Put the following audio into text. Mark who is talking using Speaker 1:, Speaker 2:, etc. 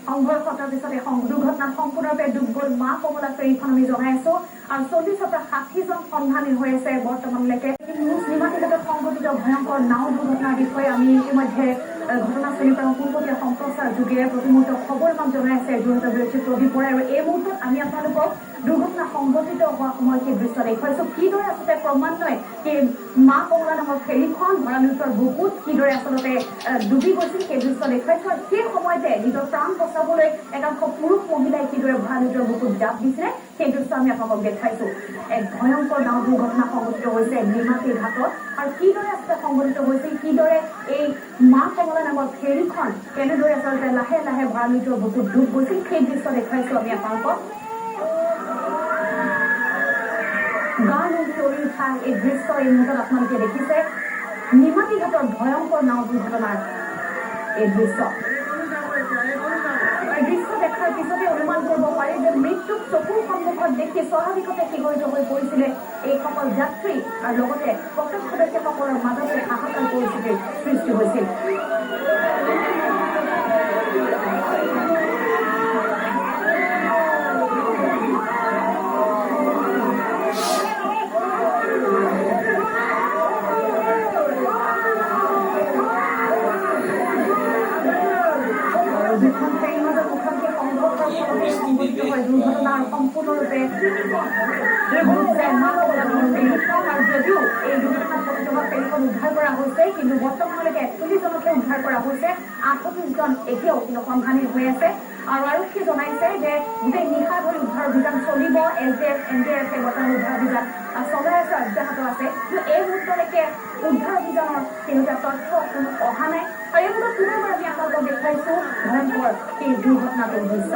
Speaker 1: সংঘৰ্ষ। তাৰ পিছত এই দুৰ্ঘটনাত সম্পূৰ্ণৰূপে ডুব গ'ল মা কমলা ফেৰীখন, আমি জনাই আছো। আৰু 40ৰ পৰা 60জন সন্ধানহীন হৈ আছে বৰ্তমানলৈকে। নিউজ নিমাতীঘাটত সংঘটিত ভয়ংকৰ নাও দুৰ্ঘটনাৰ বিষয়ে আমি ইতিমধ্যে ঘটনাস্থলীৰ পৰা পোনপটীয়া সম্প্ৰচাৰ যোগে প্ৰতিমুহূৰ্ত খবৰ আমাক জনাই আছে যোৰহাটৰ ব্যুৰ প্ৰদীপ বৰাই। আৰু এই মুহূৰ্তত আমি আপোনালোকক দুৰ্ঘটনা সংঘটিত হোৱা সময়ত সেই দৃশ্য দেখুৱাইছো, কিদৰে আচলতে ক্ৰমান্বয়ে সেই মা কমলা নামৰ ফেৰীখন ভৰালুইতৰ বুকুত কিদৰে আচলতে ডুবি গৈছিল, সেই দৃশ্য দেখুৱাইছো। আৰু সেই সময়তে নিজৰ প্ৰাণ বচাবলৈ একাংশ পুৰুষ মহিলাই কিদৰে ভৰালুইতৰ বুকুত জাপ দিছিলে, সেই দৃশ্য আমি আপোনালোকক দেখুৱাইছো। এক ভয়ংকৰ নাও দুৰ্ঘটনা সংঘটিত হৈছে নিমাতী ঘাটত। আৰু কিদৰে আচলতে সংঘটিত হৈছিল, কিদৰে এই মা কমলা নামৰ ফেৰীখন কেনেদৰে আচলতে লাহে লাহে ভৰালুইতৰ বুকুত ডুব গৈছিল, সেই দৃশ্য দেখুৱাইছো আমি আপোনালোকক। গা নোম শিয়ৰি উঠা এই দৃশ্য এই মুহূৰ্তত আপোনালোকে দেখিছে, নিমাতী ঘাটৰ ভয়ংকৰ নাও দুৰ্ঘটনাৰ এই দৃশ্য। এই দৃশ্য দেখাৰ পিছতে অনুমান কৰিব পাৰি যে মৃত্যুক চকুৰ সন্মুখত দেখি স্বাভাৱিকতে শিহৰিত হৈ পৰিছিলে এইসকল যাত্ৰী আৰু লগতে প্ৰত্যক্ষদৰ্শীসকলৰ মাজতে হাহাকাৰ পৰিস্থিতিৰ সৃষ্টি হৈছিল। আৰু দুখন ফেৰীৰ মাজত মুখামুখি সংঘৰ্ষৰ ফলতে সংঘটিত হয় দুৰ্ঘটনা আৰু সম্পূৰ্ণৰূপে ডুব যায় মা কমলা নামৰ ফেৰীখন। আৰু যদিও এই দুৰ্ঘটনাত পতিত হোৱা ফেৰীখন উদ্ধাৰ কৰা হৈছে, কিন্তু বৰ্তমানলৈকে 41জনকহে উদ্ধাৰ কৰা হৈছে। 38জন এতিয়াও কিন্তু সন্ধানহীন হৈ আছে। আৰু আৰক্ষীয়ে জনাইছে যে গোটেই নিশা ধৰি উদ্ধাৰ অভিযান চলিব। S D F, N D R এফে বৰ্তমান উদ্ধাৰ অভিযান চলাই আছে, অব্যাহত আছে। কিন্তু এই মুহূৰ্তলৈকে উদ্ধাৰ অভিযানৰ শেহতীয়া তথ্য কোনো অহা নাই। আৰু এই মুহূৰ্তত পুনৰবাৰ আমি আপোনালোকক দেখুৱাইছো ভয়ংকৰ সেই দুৰ্ঘটনাটোৰ দৃশ্য।